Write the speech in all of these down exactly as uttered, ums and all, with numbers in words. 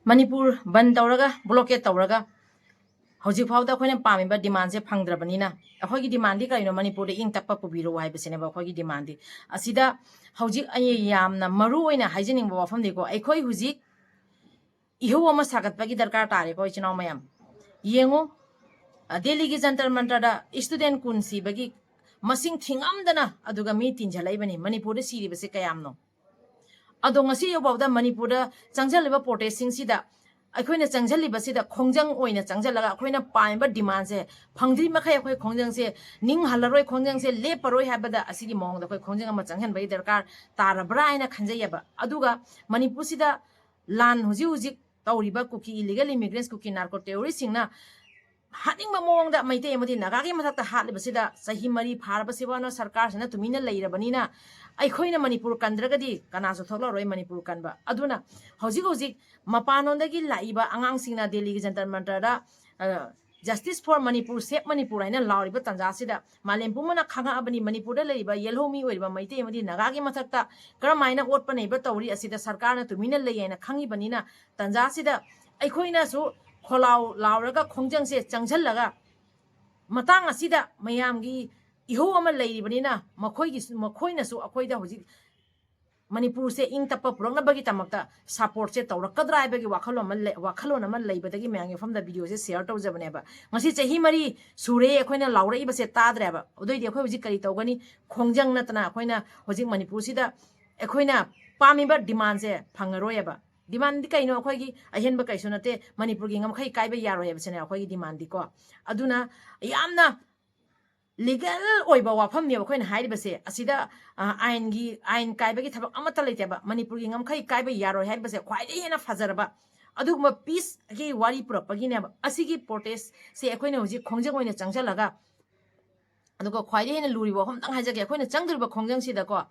ꯃꯅꯤꯄꯨꯔ ꯕꯟ ꯇꯧꯔꯒ, ꯕ꯭ꯂꯣꯀꯦꯠ ꯇꯧꯔꯒ, ꯍꯧꯖꯤꯛ ꯐꯥꯎꯗ ꯑꯩꯈꯣꯏꯅ ꯄꯥꯝꯃꯤꯕ ꯗꯤꯃꯥꯟꯁꯦ ꯐꯪꯗ꯭ꯔꯕꯅꯤꯅ, ꯑꯩꯈꯣꯏꯒꯤ ꯗꯤꯃꯥꯟꯗꯤ ꯀꯔꯤꯅꯣ? ꯃꯅꯤꯄꯨꯔꯗ ꯏꯪ ꯇꯞꯄ ꯄꯨꯕꯤꯔꯛꯎ ꯍꯥꯏꯕꯁꯤꯅꯦꯕ ꯑꯩꯈꯣꯏꯒꯤ ꯗꯤꯃꯥꯟꯗꯤ꯫ ꯑꯁꯤꯗ ꯍꯧꯖꯤꯛ ꯑꯩ ꯌꯥꯝꯅ ꯃꯔꯨ ꯑꯣꯏꯅ ꯍꯥꯏꯖꯅꯤꯡꯕ ꯋꯥꯐꯝꯗꯤꯀꯣ, ꯑꯩꯈꯣꯏ ꯍꯧꯖꯤꯛ ꯏꯍꯧ ꯑꯃ ꯁꯥꯒꯠꯄꯒꯤ ꯗꯔꯀꯥꯔ ꯇꯥꯔꯦꯀꯣ, ꯏꯆꯤꯟ ꯏꯅꯥꯎ ꯃꯌꯥꯝ꯫ ꯌꯦꯡꯉꯨ, ꯑ, ꯗꯦꯜꯂꯤꯒꯤ ꯖꯟꯇꯔ ꯃꯟꯇꯔꯗ ꯏꯁꯇꯨꯗꯦꯟ ꯀꯨꯟ ꯁꯤꯕꯒꯤ ꯃꯁꯤꯡ ꯊꯤꯉꯝꯗꯅ ꯑꯗꯨꯒ ꯃꯤ ꯇꯤꯟꯁꯤꯜꯂꯛꯏꯕꯅꯤ꯫ ꯃꯅꯤꯄꯨꯔꯗ ꯁꯤꯔꯤꯕꯁꯦ ꯀꯌꯥꯝꯅꯣ? ꯑꯗꯣ ꯉꯁꯤ ꯌꯧꯐꯥꯎꯗ ꯃꯅꯤꯄꯨꯔꯗ ꯆꯪꯁꯤꯜꯂꯤꯕ ꯄ꯭ꯔꯣꯇꯦꯁꯁꯤꯡꯁꯤꯗ, ꯑꯩꯈꯣꯏꯅ ꯆꯪꯁꯤꯜꯂꯤꯕꯁꯤꯗ ꯈꯣꯡꯖꯪ ꯑꯣꯏꯅ ꯆꯪꯁꯤꯜꯂꯒ ꯑꯩꯈꯣꯏꯅ ꯄꯥꯝꯃꯤꯕ ꯗꯤꯃꯥꯟꯁꯦ ꯐꯪꯗ꯭ꯔꯤ ꯃꯈꯩ ꯑꯩꯈꯣꯏ ꯈꯣꯡꯖꯪꯁꯦ ꯅꯤꯡ ꯍꯜꯂꯔꯣꯏ, ꯈꯣꯡꯖꯪꯁꯦ ꯂꯦꯞꯄꯔꯣꯏ ꯍꯥꯏꯕꯗ ꯑꯁꯤꯒꯤ ꯃꯑꯣꯡꯗ ꯑꯩꯈꯣꯏ ꯈꯣꯡꯖꯪ ꯑꯃ ꯆꯪꯍꯟꯕꯒꯤ ꯗꯔꯀꯥꯔ ꯇꯥꯔꯕ꯭ꯔꯥ ꯍꯥꯏꯅ ꯈꯟꯖꯩꯑꯕ꯫ ꯑꯗꯨꯒ ꯃꯅꯤꯄꯨꯔꯁꯤꯗ ꯂꯥꯟ ꯍꯧꯖꯤꯛ ꯍꯧꯖꯤꯛ ꯇꯧꯔꯤꯕ ꯀꯨꯀꯤ ꯏꯂꯤꯒꯦꯜ ꯏꯃꯤꯒ꯭ꯔꯦꯟꯁ, ꯀꯨꯀꯤ ꯅꯥꯔꯀꯣ ꯇꯦꯔꯣꯔꯤꯁꯁꯤꯡꯅ ꯍꯥꯠꯅꯤꯡꯕ ꯃꯑꯣꯡꯗ ꯃꯩꯇꯩ ꯑꯃꯗꯤ ꯅꯥꯒꯥꯒꯤ ꯃꯊꯛꯇ ꯍꯥꯠꯂꯤꯕꯁꯤꯗ ꯆꯍꯤ ꯃꯔꯤ ꯐꯥꯔꯕꯁꯤꯐꯥꯎꯅ ꯁꯔꯀꯥꯔꯁꯤꯅ ꯇꯨꯃꯤꯟꯅ ꯂꯩꯔꯕꯅꯤꯅ, ꯑꯩꯈꯣꯏꯅ ꯃꯅꯤꯄꯨꯔ ꯀꯟꯗ꯭ꯔꯒꯗꯤ ꯀꯅꯥꯁꯨ ꯊꯣꯛꯂꯛꯑꯔꯣꯏ ꯃꯅꯤꯄꯨꯔ ꯀꯟꯕ꯫ ꯑꯗꯨꯅ ꯍꯧꯖꯤꯛ ꯍꯧꯖꯤꯛ ꯃꯄꯥꯟꯂꯣꯝꯗꯒꯤ ꯂꯥꯛꯏꯕ ꯑꯉꯥꯡꯁꯤꯡꯅ ꯗꯦꯜꯂꯤꯒꯤ ꯖꯟꯇꯔ ꯃꯟꯇꯔꯗ, ꯑ, "Justice for Manipur, Save Manipur" ꯍꯥꯏꯅ ꯂꯥꯎꯔꯤꯕ ꯇꯥꯟꯖꯥꯁꯤꯗ ꯃꯥꯂꯦꯝ ꯄꯨꯝꯕꯅ ꯈꯪꯉꯛꯑꯕꯅꯤ, ꯃꯅꯤꯄꯨꯔꯗ ꯂꯩꯔꯤꯕ ꯌꯦꯜꯍꯧꯃꯤ ꯑꯣꯏꯔꯤꯕ ꯃꯩꯇꯩ ꯑꯃꯗꯤ ꯅꯥꯒꯥꯒꯤ ꯃꯊꯛꯇ ꯀꯔꯝꯍꯥꯏꯅ ꯑꯣꯠꯄ ꯅꯩꯕ ꯇꯧꯔꯤ, ꯑꯁꯤꯗ ꯁꯔꯀꯥꯔꯅ ꯇꯨꯃꯤꯟꯅ ꯂꯩ ꯍꯥꯏꯅ ꯈꯪꯉꯤꯕꯅꯤꯅ, ꯇꯥꯟꯖꯥꯁꯤꯗ ꯑꯩꯈꯣꯏꯅꯁꯨ ꯈꯣꯜꯂꯥꯎ ꯂꯥꯎꯔꯒ ꯈꯣꯡꯖꯪꯁꯦ ꯆꯪꯁꯤꯜꯂꯒ, ꯃꯇꯥꯡ ꯑꯁꯤꯗ ꯃꯌꯥꯝꯒꯤ ꯏꯍꯧ ꯑꯃ ꯂꯩꯔꯤꯕꯅꯤꯅ, ꯃꯈꯣꯏꯒꯤ, ꯃꯈꯣꯏꯅꯁꯨ ꯑꯩꯈꯣꯏꯗ ꯍꯧꯖꯤꯛ ꯃꯅꯤꯄꯨꯔꯁꯦ ꯏꯪ ꯇꯞꯄ ꯄꯨꯔꯛꯅꯕꯒꯤꯗꯃꯛꯇ ꯁꯄꯣꯔꯠꯁꯦ ꯇꯧꯔꯛꯀꯗ꯭ꯔꯥ ꯍꯥꯏꯕꯒꯤ ꯋꯥꯈꯜꯂꯣꯟ ꯑꯃ ꯂꯩ, ꯋꯥꯈꯜꯂꯣꯟ ꯑꯃ ꯂꯩꯕꯗꯒꯤ ꯃꯌꯥꯝꯒꯤ ꯃꯐꯝꯗ ꯚꯤꯗꯤꯑꯣꯁꯦ ꯁꯤꯌꯔ ꯇꯧꯖꯕꯅꯦꯕ꯫ ꯉꯁꯤ ꯆꯍꯤ ꯃꯔꯤ ꯁꯨꯔꯦ ꯑꯩꯈꯣꯏꯅ ꯂꯥꯎꯔꯛꯏꯕꯁꯦ ꯇꯥꯗ꯭ꯔꯦꯕ꯫ ꯑꯗꯨꯏꯗꯤ ꯑꯩꯈꯣꯏ ꯍꯧꯖꯤꯛ ꯀꯔꯤ ꯇꯧꯒꯅꯤ? ꯈꯣꯡꯖꯪ ꯅꯠꯇꯅ ꯑꯩꯈꯣꯏꯅ ꯍꯧꯖꯤꯛ ꯃꯅꯤꯄꯨꯔꯁꯤꯗ ꯑꯩꯈꯣꯏꯅ ꯄꯥꯝꯃꯤꯕ ꯗꯤꯃꯥꯟꯁꯦ ꯐꯪꯉꯔꯣꯏꯕ꯫ ꯗꯤꯃꯥꯟꯗꯤ ꯀꯩꯅꯣ? ꯑꯩꯈꯣꯏꯒꯤ ꯑꯍꯦꯟꯕ ꯀꯩꯁꯨ ꯅꯠꯇꯦ, ꯃꯅꯤꯄꯨꯔꯒꯤ ꯉꯝꯈꯩ ꯀꯥꯏꯕ ꯌꯥꯔꯣꯏ ꯍꯥꯏꯕꯁꯤꯅꯦ ꯑꯩꯈꯣꯏꯒꯤ ꯗꯤꯃꯥꯟꯗꯤꯀꯣ꯫ ꯑꯗꯨꯅ ꯌꯥꯝꯅ ꯂꯤꯒꯦꯜ ꯑꯣꯏꯕ ꯋꯥꯐꯝꯅꯦꯕ ꯑꯩꯈꯣꯏꯅ ꯍꯥꯏꯔꯤꯕꯁꯦ꯫ ꯑꯁꯤꯗ, ꯑ, ꯑꯥꯏꯟꯒꯤ, ꯑꯥꯏꯟ ꯀꯥꯏꯕꯒꯤ ꯊꯕꯛ ꯑꯃꯠꯇ ꯂꯩꯇꯦꯕ꯫ ꯃꯅꯤꯄꯨꯔꯒꯤ ꯉꯝꯈꯩ ꯀꯥꯏꯕ ꯌꯥꯔꯣꯏ ꯍꯥꯏꯔꯤꯕꯁꯦ ꯈ꯭ꯋꯥꯏꯗꯒꯤ ꯍꯦꯟꯅ ꯐꯖꯔꯕ, ꯑꯗꯨꯒꯨꯝꯕ ꯄꯤꯁꯀꯤ ꯋꯥꯔꯤ ꯄꯨꯔꯛꯄꯒꯤꯅꯦꯕ꯫ ꯑꯁꯤꯒꯤ ꯄ꯭ꯔꯣꯇꯦꯁꯁꯦ ꯑꯩꯈꯣꯏꯅ ꯍꯧꯖꯤꯛ ꯈꯣꯡꯖꯪ ꯑꯣꯏꯅ ꯆꯪꯁꯤꯜꯂꯒ, ꯑꯗꯨꯒ ꯈ꯭ꯋꯥꯏꯗꯒꯤ ꯍꯦꯟꯅ ꯂꯨꯔꯤꯕ ꯋꯥꯐꯝꯗꯪ ꯍꯥꯏꯖꯒꯦ, ꯑꯩꯈꯣꯏꯅ ꯆꯪꯗꯣꯔꯤꯕ ꯈꯣꯡꯖꯪꯁꯤꯗꯀꯣ,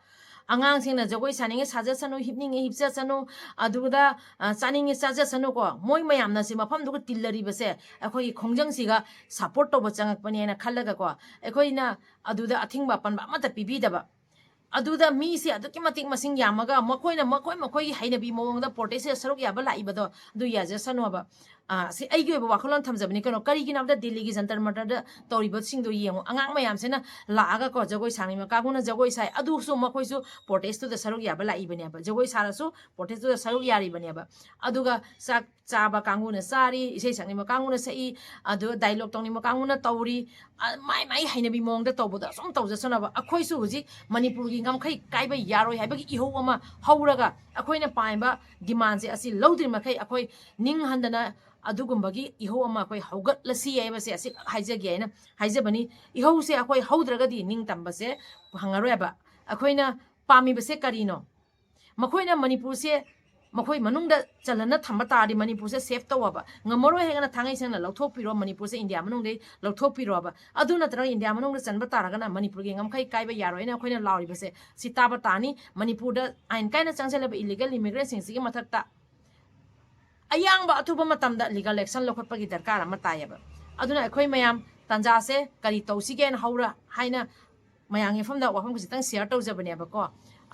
ꯑꯉꯥꯡꯁꯤꯡꯅ ꯖꯒꯣꯏ ꯁꯥꯅꯤꯡꯉꯦ ꯁꯥꯖꯁꯅꯨ, ꯍꯤꯞꯅꯤꯡꯉꯦ ꯍꯤꯞꯆꯁꯅꯨ, ꯑꯗꯨꯗ, ꯑ, ꯆꯥꯅꯤꯡꯉꯦ ꯆꯥꯖꯁꯅꯨꯀꯣ, ꯃꯣꯏ ꯃꯌꯥꯝꯅ ꯁꯤ ꯃꯐꯝꯗꯨꯒ ꯇꯤꯜꯂꯔꯤꯕꯁꯦ ꯑꯩꯈꯣꯏꯒꯤ ꯈꯣꯡꯖꯪꯁꯤꯒ ꯁꯄꯣꯔꯠ ꯇꯧꯕ ꯆꯪꯉꯛꯄꯅꯦꯅ ꯈꯜꯂꯒꯀꯣ, ꯑꯩꯈꯣꯏꯅ ꯑꯗꯨꯗ ꯑꯊꯤꯡꯕ ꯑꯄꯟꯕ ꯑꯃꯠꯇ ꯄꯤꯕꯤꯗꯕ꯫ ꯑꯗꯨꯗ ꯃꯤꯁꯦ ꯑꯗꯨꯛꯀꯤ ꯃꯇꯤꯛ ꯃꯁꯤꯡ ꯌꯥꯝꯃꯒ ꯃꯈꯣꯏꯅ ꯃꯈꯣꯏ ꯃꯈꯣꯏꯒꯤ ꯍꯩꯅꯕꯤ ꯃꯑꯣꯡꯗ ꯄ꯭ꯔꯣꯇꯦꯁꯁꯤꯗ ꯁꯔꯨꯛ ꯌꯥꯕ ꯂꯥꯛꯏꯕꯗꯣ ꯑꯗꯨ ꯌꯥꯖꯁꯅꯣꯕ꯫ ꯑ, ꯁꯤ ꯑꯩꯒꯤ ꯑꯣꯏꯕ ꯋꯥꯈꯜꯂꯣꯟ ꯊꯝꯖꯕꯅꯤ꯫ ꯀꯩꯅꯣ, ꯀꯔꯤꯒꯤꯅꯣ ꯍꯥꯏꯕꯗ ꯗꯤꯜꯂꯤꯒꯤ ꯖꯟꯇꯔ ꯃꯟꯇꯔꯗ ꯇꯧꯔꯤꯕꯁꯤꯡꯗꯣ ꯌꯦꯡꯉꯣ, ꯑꯉꯥꯡ ꯃꯌꯥꯝꯁꯤꯅ ꯂꯥꯛꯑꯒꯀꯣ ꯖꯒꯣꯏ ꯁꯥꯅꯤꯡꯕ ꯀꯥꯡꯕꯨꯅ ꯖꯒꯣꯏ ꯁꯥꯏ, ꯑꯗꯨꯁꯨ ꯃꯈꯣꯏꯁꯨ ꯄ꯭ꯔꯣꯇꯦꯁꯇꯨꯗ ꯁꯔꯨꯛ ꯌꯥꯕ ꯂꯥꯛꯏꯕꯅꯦꯕ, ꯖꯒꯣꯏ ꯁꯥꯔꯁꯨ ꯄ꯭ꯔꯣꯇꯦꯁꯇꯨꯗ ꯁꯔꯨꯛ ꯌꯥꯔꯤꯕꯅꯦꯕ꯫ ꯑꯗꯨꯒ ꯆꯥꯛ ꯆꯥꯕ ꯀꯥꯡꯕꯨꯅ ꯆꯥꯔꯤ, ꯏꯁꯩ ꯁꯛꯅꯤꯡꯕ ꯀꯥꯡꯕꯨꯅ ꯁꯛꯏ, ꯑꯗꯨ ꯗꯥꯏꯂꯣꯛ ꯇꯧꯅꯤꯡꯕ ꯀꯥꯡꯕꯨꯅ ꯇꯧꯔꯤ꯫ ꯑ, ꯃꯥꯏ ꯃꯥꯏ ꯍꯩꯅꯕꯤ ꯃꯑꯣꯡꯗ ꯇꯧꯕꯗꯣ ꯑꯁꯨꯝ ꯇꯧꯖꯁꯅꯕ꯫ ꯑꯩꯈꯣꯏꯁꯨ ꯍꯧꯖꯤꯛ ꯃꯅꯤꯄꯨꯔꯒꯤ ꯉꯝꯈꯩ ꯀꯥꯏꯕ ꯌꯥꯔꯣꯏ ꯍꯥꯏꯕꯒꯤ ꯏꯍꯧ ꯑꯃ ꯍꯧꯔꯒ ꯑꯩꯈꯣꯏꯅ ꯄꯥꯝꯃꯤꯕ ꯗꯤꯃꯥꯟꯁꯦ ꯑꯁꯤ ꯂꯧꯗ꯭ꯔꯤ ꯃꯈꯩ ꯑꯩꯈꯣꯏ ꯅꯤꯡ ꯍꯟꯗꯅ ꯑꯗꯨꯒꯨꯝꯕꯒꯤ ꯏꯍꯧ ꯑꯃ ꯑꯩꯈꯣꯏ ꯍꯧꯒꯠꯂꯁꯤ ꯍꯥꯏꯕꯁꯦ ꯑꯁꯤ ꯍꯥꯏꯖꯒꯦ ꯍꯥꯏꯅ ꯍꯥꯏꯖꯕꯅꯤ꯫ ꯏꯍꯧꯁꯦ ꯑꯩꯈꯣꯏ ꯍꯧꯗ꯭ꯔꯒꯗꯤ ꯅꯤꯡꯇꯝꯕꯁꯦ ꯐꯪꯉꯔꯣꯏꯕ꯫ ꯑꯩꯈꯣꯏꯅ ꯄꯥꯝꯃꯤꯕꯁꯦ ꯀꯔꯤꯅꯣ? ꯃꯈꯣꯏꯅ ꯃꯅꯤꯄꯨꯔꯁꯦ ꯃꯈꯣꯏ ꯃꯅꯨꯡꯗ ꯆꯜꯍꯟꯅ ꯊꯝꯕ ꯇꯥꯔꯗꯤ ꯃꯅꯤꯄꯨꯔꯁꯦ ꯁꯦꯐ ꯇꯧꯑꯕ꯫ ꯉꯝꯃꯔꯣꯏ ꯍꯥꯏꯔꯒꯅ ꯊꯥꯡꯉꯩ ꯁꯦꯡꯅ ꯂꯧꯊꯣꯛꯄꯤꯔꯣ, ꯃꯅꯤꯄꯨꯔꯁꯦ ꯏꯟꯗꯤꯌꯥ ꯃꯅꯨꯡꯗꯒꯤ ꯂꯧꯊꯣꯛꯄꯤꯔꯣꯕ꯫ ꯑꯗꯨ ꯅꯠꯇ꯭ꯔꯒ ꯏꯟꯗꯤꯌꯥ ꯃꯅꯨꯡꯗ ꯆꯟꯕ ꯇꯥꯔꯒꯅ ꯃꯅꯤꯄꯨꯔꯒꯤ ꯉꯝꯈꯩ ꯀꯥꯏꯕ ꯌꯥꯔꯣꯏꯅ ꯑꯩꯈꯣꯏꯅ ꯂꯥꯎꯔꯤꯕꯁꯦ ꯁꯤ ꯇꯥꯕ ꯇꯥꯅꯤ꯫ ꯃꯅꯤꯄꯨꯔꯗ ꯑꯥꯏꯟ ꯀꯥꯏꯅ ꯆꯪꯁꯤꯜꯂꯕ ꯏꯂꯤꯒꯦꯜ ꯏꯃꯤꯒ꯭ꯔꯦꯟꯁꯤꯡꯁꯤꯒꯤ ꯃꯊꯛꯇ ꯑꯌꯥꯡꯕ ꯑꯊꯨꯕ ꯃꯇꯝꯗ ꯂꯤꯒꯜ ꯑꯦꯛꯁꯟ ꯂꯧꯈꯠꯄꯒꯤ ꯗꯔꯀꯥꯔ ꯑꯃ ꯇꯥꯏꯌꯦꯕ꯫ ꯑꯗꯨꯅ ꯑꯩꯈꯣꯏ ꯃꯌꯥꯝ ꯇꯥꯟꯖꯥꯁꯦ ꯀꯔꯤ ꯇꯧꯁꯤꯒꯦꯅ ꯍꯧꯔ ꯍꯥꯏꯅ ꯃꯌꯥꯝꯒꯤ ꯃꯐꯝꯗ ꯋꯥꯐꯝ ꯈꯖꯤꯛꯇꯪ ꯁꯤꯌꯔ ꯇꯧꯖꯕꯅꯦꯕꯀꯣ꯫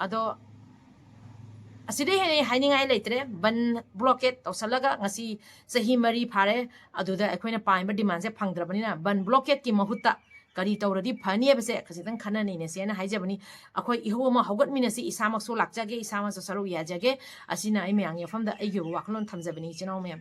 ꯑꯗꯣ ꯑꯁꯤꯗꯩ ꯍꯦꯟꯅ ꯑꯩ ꯍꯥꯏꯅꯤꯡꯉꯥꯏ ꯂꯩꯇ꯭ꯔꯦ꯫ ꯕꯟ ꯕ꯭ꯂꯣꯀꯦꯠ ꯇꯧꯁꯜꯂꯒ ꯉꯁꯤ ꯆꯍꯤ ꯃꯔꯤ ꯐꯥꯔꯦ꯫ ꯑꯗꯨꯗ ꯑꯩꯈꯣꯏꯅ ꯄꯥꯝꯃꯤꯕ ꯗꯤꯃꯥꯟꯁꯦ ꯐꯪꯗ꯭ꯔꯕꯅꯤꯅ ꯕꯟ ꯕ꯭ꯂꯣꯀꯦꯠꯀꯤ ꯃꯍꯨꯠꯇ ꯀꯔꯤ ꯇꯧꯔꯗꯤ ꯐꯅꯤ ꯍꯥꯏꯕꯁꯦ ꯈꯖꯤꯛꯇꯪ ꯈꯟꯅ ꯅꯩꯅꯁꯦꯅ ꯍꯥꯏꯖꯕꯅꯤ꯫ ꯑꯩꯈꯣꯏ ꯏꯍꯧ ꯑꯃ ꯍꯧꯒꯠꯃꯤꯟꯅꯁꯤ, ꯏꯁꯥꯃꯛꯁꯨ ꯂꯥꯛꯆꯒꯦ, ꯏꯁꯥꯃꯛꯁꯨ ꯁꯔꯨꯛ ꯌꯥꯖꯒꯦ꯫ ꯑꯁꯤꯅ ꯑꯩ ꯃꯌꯥꯝꯒꯤ ꯃꯐꯝꯗ ꯑꯩꯒꯤ ꯑꯣꯏꯕ ꯋꯥꯈꯜꯂꯣꯟ ꯊꯝꯖꯕꯅꯤ, ꯏꯆꯤꯟ ꯏꯅꯥꯎ ꯃꯌꯥꯝ꯫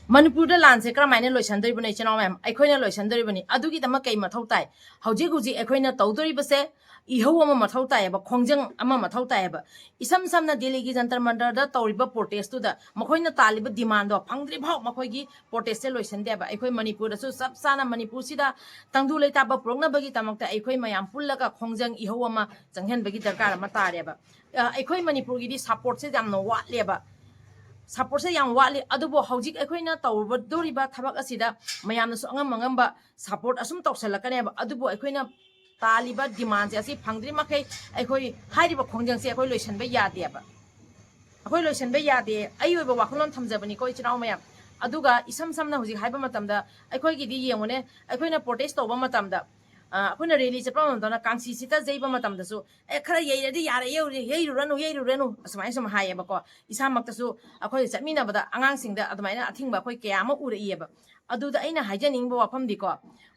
ꯃꯅꯤꯄꯨꯔꯗ ꯂꯥꯟꯁꯦ ꯀꯔꯝꯍꯥꯏꯅ ꯂꯣꯏꯁꯟꯗꯣꯔꯤꯕꯅꯣ, ꯏꯆꯤꯟ ꯏꯅꯥꯎ ꯃꯌꯥꯝ? ꯑꯩꯈꯣꯏꯅ ꯂꯣꯏꯁꯟꯗꯣꯔꯤꯕꯅꯤ꯫ ꯑꯗꯨꯒꯤꯗꯃꯛ ꯀꯩ ꯃꯊꯧ ꯇꯥꯏ? ꯍꯧꯖꯤꯛ ꯍꯧꯖꯤꯛ ꯑꯩꯈꯣꯏꯅ ꯇꯧꯗꯣꯔꯤꯕꯁꯦ ꯏꯍꯧ ꯑꯃ ꯃꯊꯧ ꯇꯥꯏꯌꯦꯕ, ꯈꯣꯡꯖꯪ ꯑꯃ ꯃꯊꯧ ꯇꯥꯏꯌꯦꯕ꯫ ꯏꯁꯝ ꯁꯝꯅ ꯗꯦꯜꯂꯤꯒꯤ ꯖꯟꯇꯔ ꯃꯟꯇꯔꯗ ꯇꯧꯔꯤꯕ ꯄ꯭ꯔꯣꯇꯦꯁꯇꯨꯗ ꯃꯈꯣꯏꯅ ꯇꯥꯜꯂꯤꯕ ꯗꯤꯃꯥꯟꯗꯣ ꯐꯪꯗ꯭ꯔꯤꯐꯥꯎ ꯃꯈꯣꯏꯒꯤ ꯄ꯭ꯔꯣꯇꯦꯁꯁꯦ ꯂꯣꯏꯁꯟꯗꯦꯕ꯫ ꯑꯩꯈꯣꯏ ꯃꯅꯤꯄꯨꯔꯗꯁꯨ ꯆꯞ ꯆꯥꯅ ꯃꯅꯤꯄꯨꯔꯁꯤꯗ ꯇꯪꯗꯨ ꯂꯩꯇꯥꯕ ꯄꯨꯔꯛꯅꯕꯒꯤꯗꯃꯛꯇ ꯑꯩꯈꯣꯏ ꯃꯌꯥꯝ ꯄꯨꯜꯂꯒ ꯈꯣꯡꯖꯪ ꯏꯍꯧ ꯑꯃ ꯆꯪꯍꯟꯕꯒꯤ ꯗꯔꯀꯥꯔ ꯑꯃ ꯇꯥꯔꯦꯕ꯫ ꯑ, ꯑꯩꯈꯣꯏ ꯃꯅꯤꯄꯨꯔꯒꯤꯗꯤ ꯁꯞꯄꯣꯔꯠꯁꯦ ꯌꯥꯝꯅ ꯋꯥꯠꯂꯦꯕ꯫ ꯁꯞꯄꯣꯔꯠꯁꯦ ꯌꯥꯝ ꯋꯥꯠꯂꯤ꯫ ꯑꯗꯨꯕꯨ ꯍꯧꯖꯤꯛ ꯑꯩꯈꯣꯏꯅ ꯇꯧꯔꯨꯗꯧꯔꯤꯕ ꯊꯕꯛ ꯑꯁꯤꯗ ꯃꯌꯥꯝꯅꯁꯨ ꯑꯉꯝ ꯑꯉꯝꯕ ꯁꯞꯄꯣꯔꯠ ꯑꯁꯨꯝ ꯇꯧꯁꯜꯂꯛꯀꯅꯦꯕ꯫ ꯑꯗꯨꯕꯨ ꯑꯩꯈꯣꯏꯅ ꯇꯥꯜꯂꯤꯕ ꯗꯤꯃꯥꯟꯁꯦ ꯑꯁꯤ ꯐꯪꯗ꯭ꯔꯤ ꯃꯈꯩ ꯑꯩꯈꯣꯏ ꯍꯥꯏꯔꯤꯕ ꯈꯣꯡꯖꯪꯁꯦ ꯑꯩꯈꯣꯏ ꯂꯣꯏꯁꯟꯕ ꯌꯥꯗꯦꯕ꯫ ꯑꯩꯈꯣꯏ ꯂꯣꯏꯁꯟꯕ ꯌꯥꯗꯦ꯫ ꯑꯩ ꯑꯣꯏꯕ ꯋꯥꯈꯜꯂꯣꯟ ꯊꯝꯖꯕꯅꯤꯀꯣ, ꯏꯆꯤꯟ ꯏꯅꯥꯎ ꯃꯌꯥꯝ꯫ ꯑꯗꯨꯒ ꯏꯁꯝ ꯁꯝꯅ ꯍꯧꯖꯤꯛ ꯍꯥꯏꯕ ꯃꯇꯝꯗ ꯑꯩꯈꯣꯏꯒꯤꯗꯤ ꯌꯦꯡꯉꯨꯅꯦ, ꯑꯩꯈꯣꯏꯅ ꯄ꯭ꯔꯣꯇꯦꯁ ꯇꯧꯕ ꯃꯇꯝꯗ ꯑ, ꯑꯩꯈꯣꯏꯅ ꯔꯦꯂꯤ ꯆꯠꯄ ꯃꯇꯝꯗ ꯀꯥꯡꯁꯤꯁꯤꯗ ꯌꯩꯕ ꯃꯇꯝꯗꯁꯨ, "ꯑꯦ, ꯈꯔ ꯌꯩꯔꯗꯤ ꯌꯥꯔꯦ, ꯌꯩꯔꯨ-, ꯌꯩꯔꯨꯔꯅꯨ, ꯌꯩꯔꯨꯔꯅꯨ," ꯑꯁꯨꯃꯥꯏꯅ ꯁꯨꯝ ꯍꯥꯏꯌꯦꯕꯀꯣ꯫ ꯏꯁꯥꯃꯛꯇꯁꯨ ꯑꯩꯈꯣꯏ ꯆꯠꯃꯤꯟꯅꯕꯗ ꯑꯉꯥꯡꯁꯤꯡꯗ ꯑꯗꯨꯃꯥꯏꯅ ꯑꯊꯤꯡꯕ ꯑꯩꯈꯣꯏ ꯀꯌꯥ ꯑꯃ ꯎꯔꯛꯏꯌꯦꯕ꯫ ꯑꯗꯨꯗ ꯑꯩꯅ ꯍꯥꯏꯖꯅꯤꯡꯕ ꯋꯥꯐꯝꯗꯤꯀꯣ,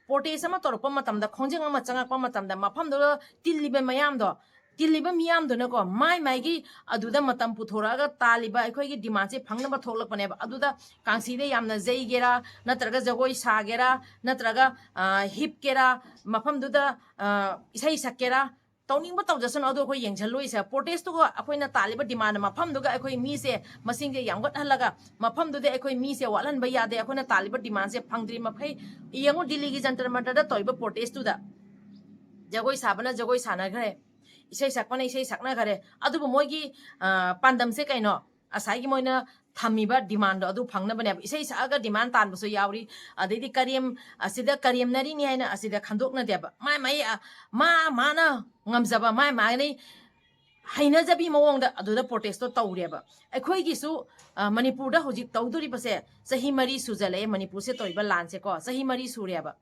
ꯄ꯭ꯔꯣꯇꯦꯁ ꯑꯃ ꯇꯧꯔꯛꯄ ꯃꯇꯝꯗ, ꯈꯣꯡꯖꯪ ꯑꯃ ꯆꯪꯉꯛꯄ ꯃꯇꯝꯗ, ꯃꯐꯝꯗꯨꯗ ꯇꯤꯜꯂꯤꯕ ꯃꯤꯌꯥꯝꯗꯣ, ꯇꯤꯜꯂꯤꯕ ꯃꯤꯌꯥꯝꯗꯨꯅꯀꯣ, ꯃꯥꯏ ꯃꯥꯏꯒꯤ ꯑꯗꯨꯗ ꯃꯇꯝ ꯄꯨꯊꯣꯔꯛꯑꯒ ꯇꯥꯜꯂꯤꯕ ꯑꯩꯈꯣꯏꯒꯤ ꯗꯤꯃꯥꯟꯁꯦ ꯐꯪꯅꯕ ꯊꯣꯛꯂꯛꯄꯅꯦꯕ꯫ ꯑꯗꯨꯗ ꯀꯥꯡꯁꯤꯗ ꯌꯥꯝꯅ ꯌꯩꯒꯦꯔꯥ, ꯅꯠꯇ꯭ꯔꯒ ꯖꯒꯣꯏ ꯁꯥꯒꯦꯔꯥ, ꯅꯠꯇ꯭ꯔꯒ, ꯑ, ꯍꯤꯞꯀꯦꯔꯥ, ꯃꯐꯝꯗꯨꯗ, ꯑ, ꯏꯁꯩ ꯁꯛꯀꯦꯔꯥ, ꯇꯧꯅꯤꯡꯕ ꯇꯧꯖꯁꯅꯨ, ꯑꯗꯨ ꯑꯩꯈꯣꯏ ꯌꯦꯡꯁꯤꯜꯂꯣꯏꯁꯦ꯫ ꯄ꯭ꯔꯣꯇꯦꯁꯇꯨꯒ ꯑꯩꯈꯣꯏꯅ ꯇꯥꯜꯂꯤꯕ ꯗꯤꯃꯥꯟ ꯃꯐꯝꯗꯨꯒ ꯑꯩꯈꯣꯏ ꯃꯤꯁꯦ ꯃꯁꯤꯡꯁꯦ ꯌꯥꯝꯒꯠꯍꯜꯂꯒ, ꯃꯐꯝꯗꯨꯗ ꯑꯩꯈꯣꯏ ꯃꯤꯁꯦ ꯋꯥꯠꯍꯟꯕ ꯌꯥꯗꯦ꯫ ꯑꯩꯈꯣꯏꯅ ꯇꯥꯜꯂꯤꯕ ꯗꯤꯃꯥꯟꯁꯦ ꯐꯪꯗ꯭ꯔꯤ ꯃꯈꯩ, ꯌꯦꯡꯉꯨ, ꯗꯤꯜꯂꯤꯒꯤ ꯖꯟꯇꯔ ꯃꯟꯇꯔꯗ ꯇꯧꯔꯤꯕ ꯄ꯭ꯔꯣꯇꯦꯁꯇꯨꯗ ꯖꯒꯣꯏ ꯁꯥꯕꯅ ꯖꯒꯣꯏ ꯁꯥꯅꯈ꯭ꯔꯦ, ꯏꯁꯩ ꯁꯛꯄꯅ ꯏꯁꯩ ꯁꯛꯅꯈ꯭ꯔꯦ꯫ ꯑꯗꯨꯕꯨ ꯃꯣꯏꯒꯤ, ꯑ, ꯄꯥꯟꯗꯝꯁꯦ ꯀꯩꯅꯣ? ꯉꯁꯥꯏꯒꯤ ꯃꯣꯏꯅ ꯊꯝꯃꯤꯕ ꯗꯤꯃꯥꯟꯗꯣ ꯑꯗꯨ ꯐꯪꯅꯕꯅꯦꯕ꯫ ꯏꯁꯩ ꯁꯛꯑꯒ ꯗꯤꯃꯥꯟ ꯇꯥꯟꯕꯁꯨ ꯌꯥꯎꯔꯤ, ꯑꯗꯩꯗꯤ ꯀꯔꯦꯝ, ꯑꯁꯤꯗ ꯀꯔꯦꯝꯅꯔꯤꯅꯤ ꯍꯥꯏꯅ ꯑꯁꯤꯗ ꯈꯟꯗꯣꯛꯅꯗꯦꯕ꯫ ꯃꯥꯏ ꯃꯥꯏ, ꯑ, ꯃꯥ ꯃꯥꯅ ꯉꯝꯖꯕ, ꯃꯥꯏ ꯃꯥꯏ ꯍꯩꯅꯖꯕꯤ ꯃꯑꯣꯡꯗ ꯑꯗꯨꯗ ꯄ꯭ꯔꯣꯇꯦꯁꯇꯣ ꯇꯧꯔꯦꯕ꯫ ꯑꯩꯈꯣꯏꯒꯤꯁꯨ, ꯑ, ꯃꯅꯤꯄꯨꯔꯗ ꯍꯧꯖꯤꯛ ꯇꯧꯗꯣꯔꯤꯕꯁꯦ ꯆꯍꯤ ꯃꯔꯤ ꯁꯨꯖꯜꯂꯛꯑꯦ, ꯃꯅꯤꯄꯨꯔꯁꯦ ꯇꯧꯔꯤꯕ ꯂꯥꯟꯁꯦꯀꯣ, ꯆꯍꯤ ꯃꯔꯤ ꯁꯨꯔꯦꯕ꯫